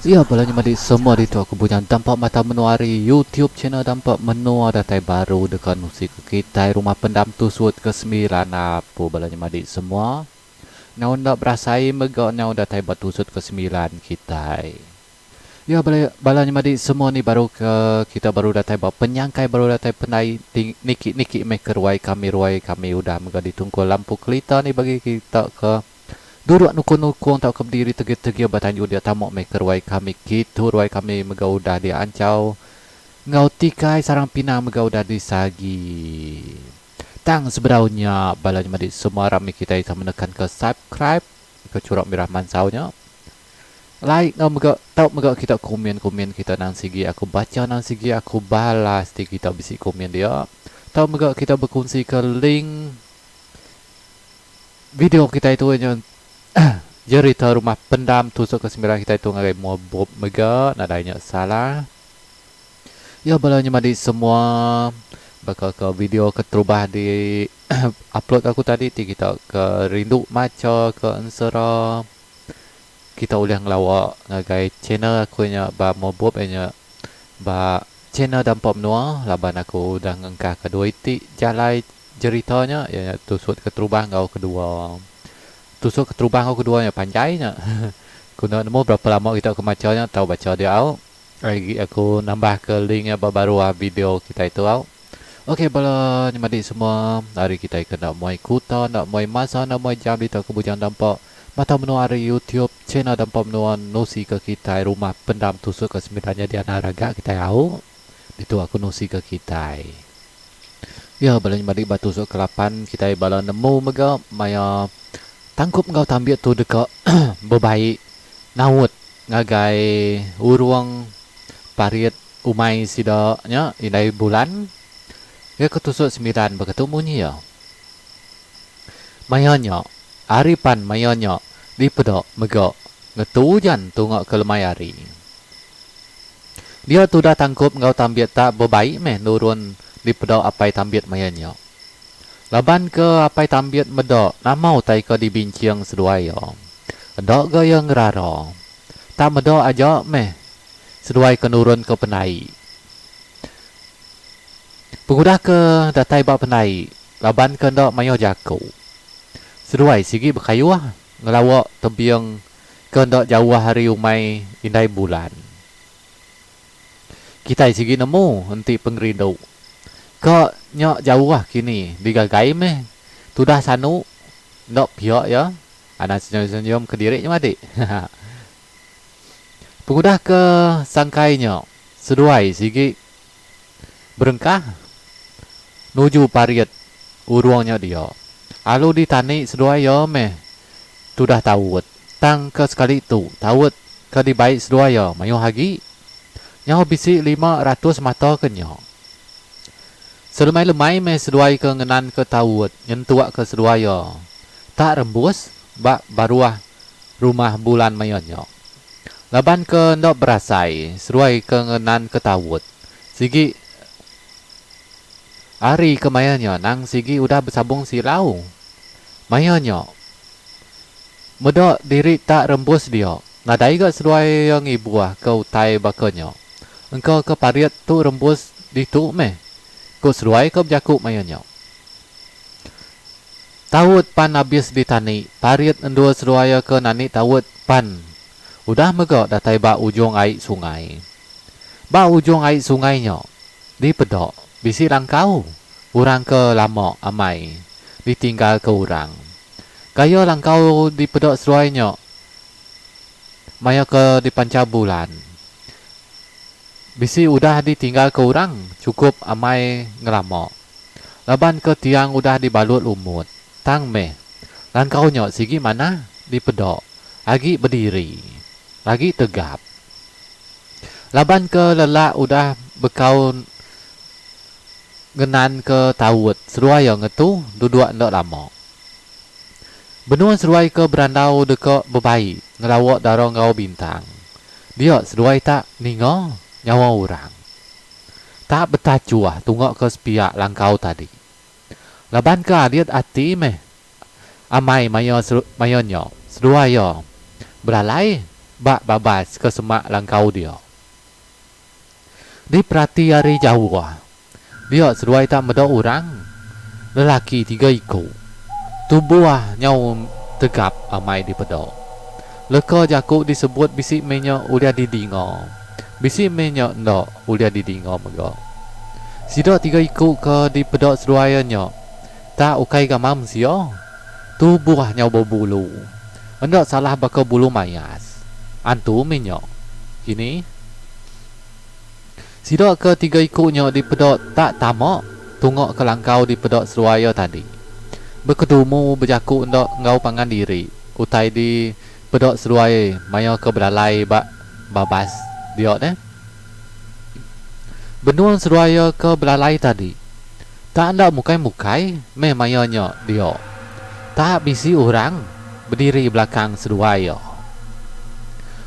Iya bala nyemadi semua ditu aku Bujang Dampa Mata Menua ari YouTube channel Dampa Menua datai baru deka nusi ke kitai Rumah Pendam Tusut ke sembilan apu bala nyemadi semua. Nyau enda berasai mega nyau datai ba tusut ke sembilan kitai. Iya bala bala nyemadi semua ni baru ke kita baru datai ba penyangkai baru datai pendai ti niki niki meh ke ruai kami ruai kami udah mega ditungkul lampu kelita ni bagi kita ke Duduk nukung-nukung tauka bediri tegil-tegil ba tanju dia tama meh ke ruai kami kitu ruai kami mega udah dianchau enggau tikai sarang pinang mega udah disagi. Tang sebedau nya bala nyemadi semua rami kitai sama nekan ke subscribe ke churak mirah mansau nya. Like enggau mega tau mega kita komen-komen kita nang sigi aku bacha nang sigi aku balas ti kita bisi komen dia. Tau mega kita bekunsi ke link Video kitai tu nya jerita rumah pendam tusuk ke sembilan kitai tu ngagai mua bup mega nadai nya salah. Ya bala nyemadi semua baka ke video keterubah di upload aku tadi ti kita ke rindu macha ke ensera kita ulih ngelawa ngagai channel aku nya ba mua bup iya nya ba channel Dampa Menua laban aku udah ngengkah ke dua iti jalai Jerita nya iya nya tusut keterubah enggau kedua. Tusut keterubah enggau kedua nya panjai nya. Ku enda nemu berapa lama kita ke macha nya tau bacha dia au. Agi aku nambah ke link nya ba baruh video kitai tu au. Ok bala nyemadi semua ari kitai ke enda muai kuta enda muai masa enda muai jam ditu aku bujang dampa mata menua ari youtube channel dampa menua nusi ke kitai rumah pendam tusut ke sembilan nyadi anak raga kitai au. Ditu aku nusi ke kitai. Ya bala nyemadi ba tusuk ke lapan kitai bala nemu mega maya tangkup enggau tambit tu deka bebai naut ngagai urung parit umai sida nya indai bulan. Ya ke tusuk sembilan baka tu munyi iya. Maya nya hari pan maya nya dipeda mega ngetu ujan tunga ke lemai hari. Dia tudah tangkup enggau tambit tak bebai meh nurun dipeda apai tambit maya nya. Laban ke apai tambit meda nama utai ke dibinching seduai iya. Enda ga iya ngerara. Tak meda aja meh seduai ke nurun ke pendai. Pengudah ke datai ba pendai laban ke enda mayuh jaku. Seduai sigi bekayuh ngelawa tebing ke enda jauh ari umai indai bulan. Kitai sigi nemu enti pengerindu ka nya jauh kini digagai meh tudah sanu enda pia iya anang senyum-senyum kediri nya madik. Pengudah ke sangkai nya seduai sigi berengkah nuju parit urung nya dia. Alu ditani seduai iya meh tudah taut. Tang ke sekali tu, taut ke dibai seduai iya mayuh agi. Nyau bisi 500 mata ke nya. Selemai-lemai meh seduai ke ngenanka taut nyentukka seduai iya tak rembus ba baruh rumah bulan maya nya. Laban ke enda berasai seduai ke ngenanka taut sigi ari ke maya nya nang sigi udah besabung silau. Maya nya. Meda diri tak rembus dia, nadai ga seduai iya ngibuh ke utai baka nya. Engka ke parit tu rembus ditu meh, ku seduai ke bejaku maya nya. Taut pan abis ditani, parit endur seduai iya ke nani taut pan udah mega datai ba ujung ai sungai. Ba ujung ai sungai nya, dipeda bisi langkau orang ke lama amai ditinggalka orang. Gaya langkau dipeda seduai nya maya ke dipanchar bulan. Bisi udah ditinggalka orang chukup amai ngelama. Laban ke tiang udah dibalut lumut. Tang meh, langkau nya sigi manah dipeda agi bediri, agi tegap. Laban ke lelak udah bekau ngenanka taut seduai iya ngetu duduk enda lama. Benung seduai ke berandau deka bebai ngelawa dara enggau bintang. Dia seduai tak ninga nyawa orang. Tak betachuh tunga ke sepiak langkau tadi. Laban ke alit ati meh amai maya maya nya seduai iya belalai. ba babas ke semak langkau dia. Diperati ari jauh, dia seduai tak meda orang lelaki tiga iku. Tubuh nyau tegap amai dipeda. Leka jaku disebut bisi meh nya ulih didinga, bisi meh nya enda ulih didinga mega. Sida tiga iku ke dipeda seduai iya nya tak ukai gamal mensia. Tubuh nyau bebulu. Enda salah baka bulu mayas. Antu meh nya. Kini. Sida ke tiga iku nya dipeda tak tama tunga ke langkau dipeda seduai iya tadi. Bekedumu bejaku enda enggau pangan diri utai dipeda seduai maya ke belalai ba babas dia deh. Benung seduai iya ke belalai tadi tak enda mukai-mukai meh maya nya dia. Tak bisi orang bediri belakang seduai iya.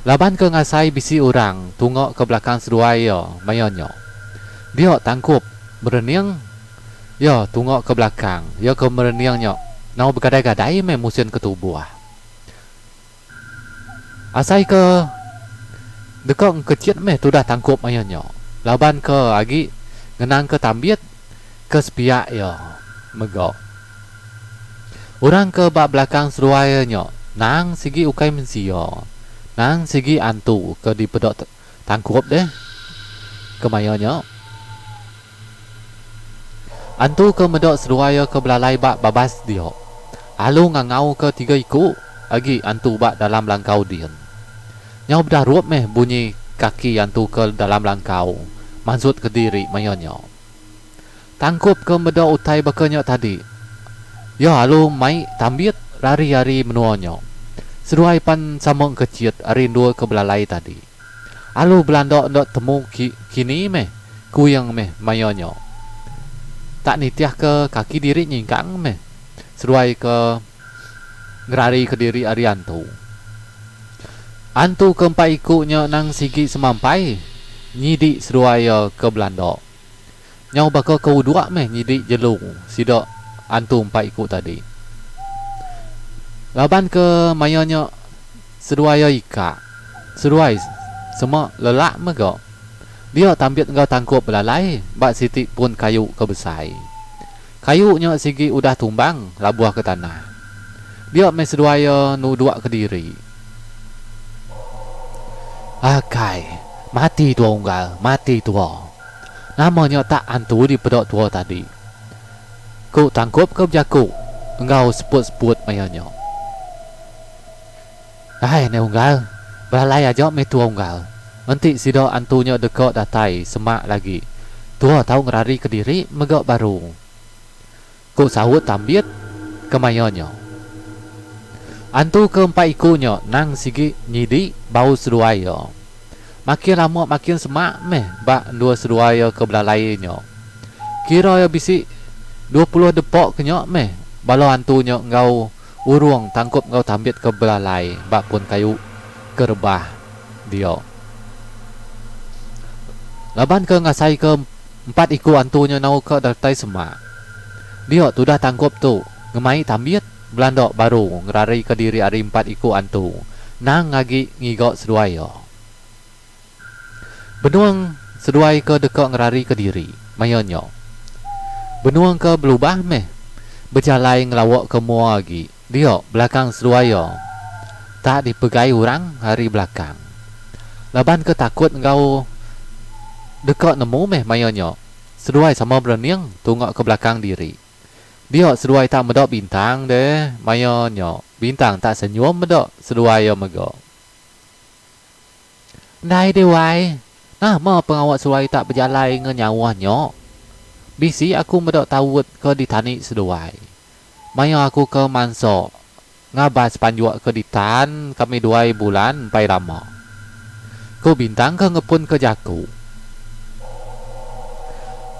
Laban ke ngasai bisi orang tunga ke belakang seduai iya maya nya. Dia tangkup merening iya tunga ke belakang iya ke merening nya nau begadai-gadai meh musin ke tubuh. Asai ke deka engkechit meh tudah tangkup maya nya laban ke agi ngenang ke tambit ke sepiak iya mega. Orang ke ba belakang seduai iya nya nang sigi ukai mensia, nang sigi antu ke dipeda tangkup deh ke maya nya. Antu ke meda seduai iya ke belalai ba babas dia, alu ngangauka tiga iku agi antu ba dalam langkau din. Nyau bedarup meh bunyi kaki antu ke dalam langkau mansutka diri maya nya. Tangkup ke meda utai baka nya tadi. Iya alu mai tambit rari ari menua nya. Seduai pan sama engkechit ari endur ke belalai tadi. Alu belanda enda temu kini meh kuing meh maya nya. Tak nitih ke kaki diri nyingkang meh seduai ke ngerari ke diri ari antu. Antu ke empat iku nya nang sigi semampai nyidi seduai iya ke belanda. Nyau baka ke uduk meh nyidi jelu sida antu empat iku tadi. Laban ke maya nya seduai iya ikak, seduai sema lelak mega. Dia tambit enggau tangkup belalai ba siti pun kayu ke besai. Kayu nya sigi udah tumbang labuh ke tanah. Dia meh seduai iya nuduk kediri. Akai, mati tua unggal, mati tua. Nama nya tak antu dipeda tua tadi. Ku tangkup ke bejaku enggau seput-seput maya nya. Ai neh unggal, belalai aja meh tua unggal. Enti sida antu nya deka datai semak lagi, tua tau ngerari kediri mega baru. Ku saut Tambit ke maya nya. Antu ke empat iku nya nang sigi nyidi bau seduai iya. Makin lama makin semak meh ba endur seduai iya ke belalai nya. Kira iya bisi 20 depa ke nya meh bala antu nya enggau urung tangkup enggau Tambit ke belalai ba pun kayu ke rebah dia. Laban ke ngasaika Empat iku antu nya nau ka datai semak. Dia tudah tangkup tu ngemai tambit belanda baru ngerarika diri ari empat iku antu nang agi ngiga seduai iya. Benung seduai ke deka ngerarika diri maya nya. Benung ke belubah meh bejalai ngelawa ke mua agi dia belakang seduai iya tak dipegai orang ari belakang. Laban ke takut enggau deka nemu meh maya nya, seduai sama berening tunga ke belakang diri. Dia seduai tak meda bintang deh maya nya, bintang tak senyum meda seduai iya mega. Ndai deh wai, nama pengawa seduai tak bejalai ngenyauh nya? Bisi aku meda taut ke ditani seduai. Maya aku ke mansa Ngabas panjuk ke ditan kami duai bulan empai lama. Ku Bintang ke ngepunka jaku.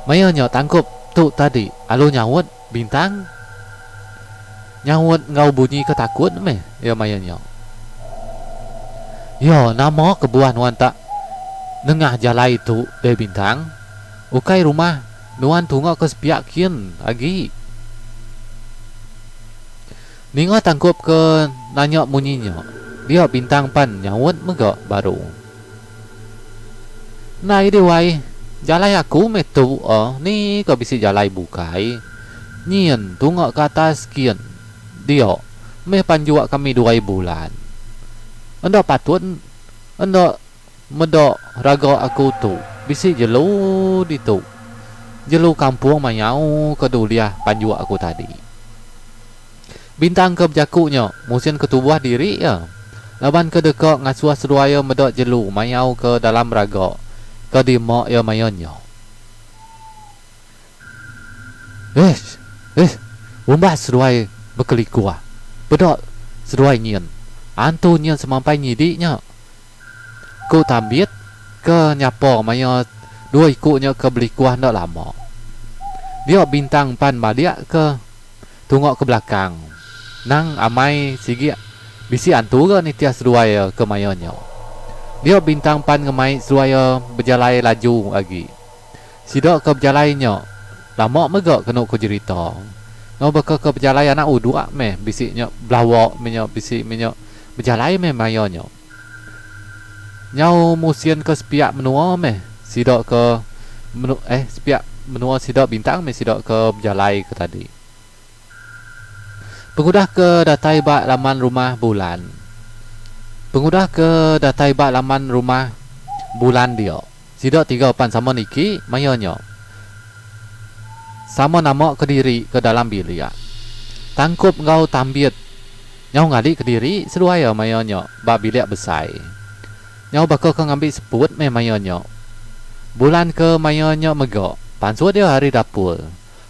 Maya nya tangkup tu tadi alu nyaut Bintang. Nyaut enggau bunyi ke takut meh iya maya nya. Iya nama kebuah nuan tak nengah jalai tu deh Bintang? Ukai rumah nuan tunga ke sepiak kin agi. Ninga tangkup ke nanya munyi nya. Dia Bintang pan nyaut mega baru. Ndai dih wai, jalai aku meh tu eh ni ka bisi jalai bukai. Nyin tunga ke atas kin dia meh panjuk kami duai bulan. Enda patut enda meda raga aku tu bisi jelu ditu. Jelu kampung mayau ke dulih panjuk aku tadi. Bintang ke bejaku nya musin ke tubuh diri iya laban ke deka ngasuh seduai iya meda jelu mayau ke dalam raga ke diema iya maya nya. Eish! Eish! Umbas seduai bekelikuh. Peda seduai nyin. Antu nyin semampai nyidi nya. Ku Tambit ke nyapa maya dua iku nya ke belikuh enda lama. Dia Bintang pan malik ke tunga ke belakang. Nang amai sigi bisi antu ga nitih seduai iya ke maya nya. Dia Bintang pan ngemai seduai iya bejalai laju agi. Sida ke bejalai nya lama mega kenu ku jerita. Enggau baka ke bejalai anak uduk meh bisi nya belawa meh nya bisi meh nya bejalai meh maya nya. Nyau musin ke sepiak menua meh sida ke menu eh sepiak menua sida bintang meh sida ke bejalai ke tadi. Pengudah ke datai ba laman rumah bulan. Pengudah ke datai ba laman rumah bulan dia sida tiga pan sama niki maya nya. Sama nama kediri ke dalam bilik. Tangkup enggau tambit. Nyau ngali kediri seduai iya maya nya ba bilik besai. Nyau baka ke ngambi seput meh maya nya. Bulan ke maya nya mega pansut iya ari dapur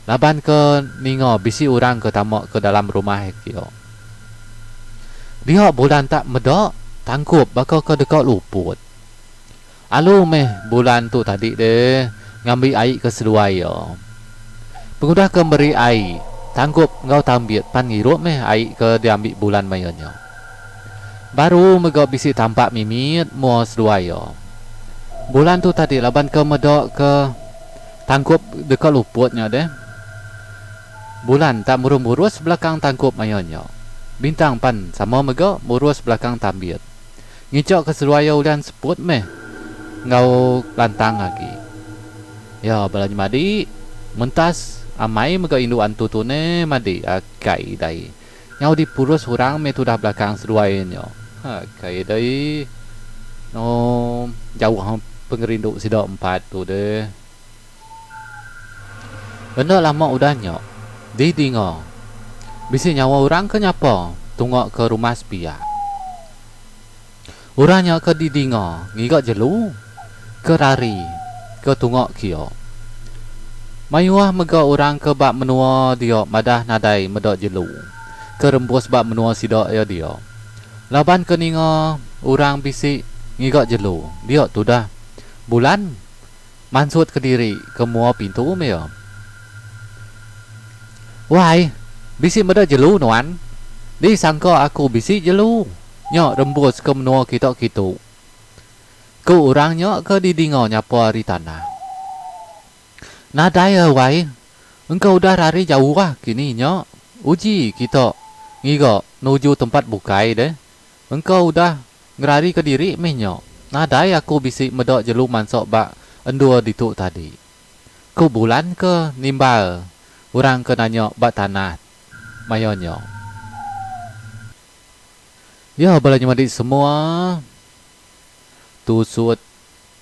laban ke ninga bisi orang ke tama ke dalam rumah iya. Dia bulan tak meda tangkup baka ke deka luput. Alu meh bulan tu tadi deh ngambi ai ke seduai iya. Pengudah ke meri ai, tanggup enggau tambit pan ngirup meh ai ke diambi bulan maya nya. Baru mega bisi tampak mimit mua seduai iya. Bulan tu tadi laban ke meda ke tangkup deka luput nya deh. Bulan tak murus-murus belakang tangkup maya nya. Bintang pan sama mega murus belakang tambit. Ngichau ke seduai iya ulih enseput meh enggau lantang agi. Ya bala nyemadi mentas amai mega indu antu tu neh madi akai dai. Nyau dipurus orang meh tudah belakang seduai nya. Akai dai. No jauh pengerindu sida empat tu deh. Enda lama udah nya, didinga bisi nyawa orang ke nyapa tunga ke rumah sepiak. Orang nya ke didinga ngiga jelu ke rari ke tunga kia. Mayuh mega orang ke ba menua dia madah nadai meda jelu ke rembus ba menua sida iya dia. Laban ke ninga orang bisi ngiga jelu dia tudah bulan. Mansut kediri ke mua pintu meh iya. Wai, bisi meda jelu nuan? Di sangka aku bisi jelu nya rembus ke menua kita kitu. Ku orang nya ke didinga nyapa ari tanah. Nadai ah wai, engka udah rari jauh ah kini nya. Uji kita ngiga nuju tempat bukai deh. Engka udah Ngerarika diri mih nya. Nadai aku bisi meda jelu mansa ba endur ditu tadi. Ku Bulan ke nimbal orang ke nanya ba tanah maya nya. Ya bala nyemadi semua. Tusut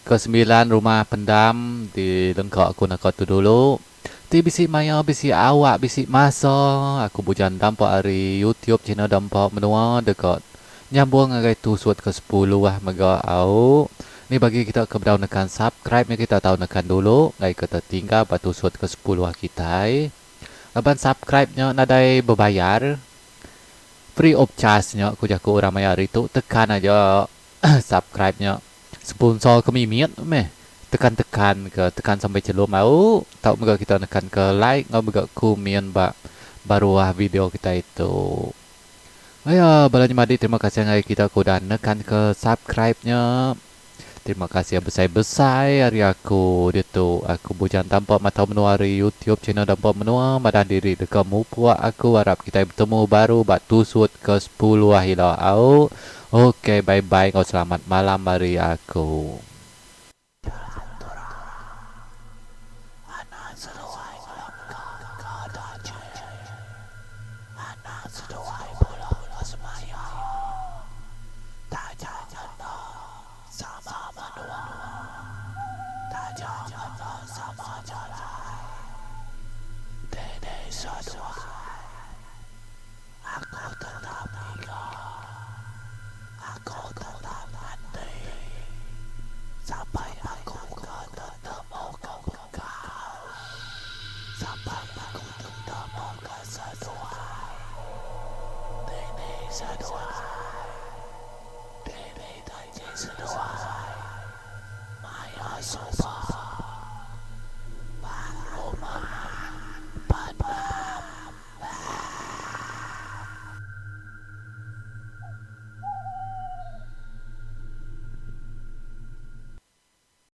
kesembilan rumah pendam di lengka aku naka tu dulu. Ti bisi maya bisi awak bisi masa aku bujan dampa ari youtube channel dampa menua deka nyambung ngagai tusut ke sepuluh mega au. Ni bagi kita ke bedau nekan subscribe nya kita tau nekan dulu ngagai ke tetinggal ba tusut ke sepuluh kitai. Laban subscribe nya nadai bebayar free of charge nya ku jaku orang maya hari tu tekan aja subscribe nya. Sponsor ke mimit meh tekan tekan ke tekan sampai chelum au tau mega kita nekan ke like enggau mega kumin ba baruah video kitai tu. Aya bala nyemadi terima kasih ngagai kita ke udah nekan ke subscribe nya. Terima kasih besai besai ari aku ditu aku Bujang Tampa Matau Menua ari YouTube channel Dampa Menua madah diri deka mupuk aku arap kitai betemu baru ba tusut ke sepuluh ila au. Ok bye bye enggau selamat malam ari aku. Sama menua taja enda sama jalai Dini seduai Aku tetap ngiga Aku tetap nganti Sampai aku ke tetemu ke bungkal Sampai aku tetemu ke seduai Dini seduai.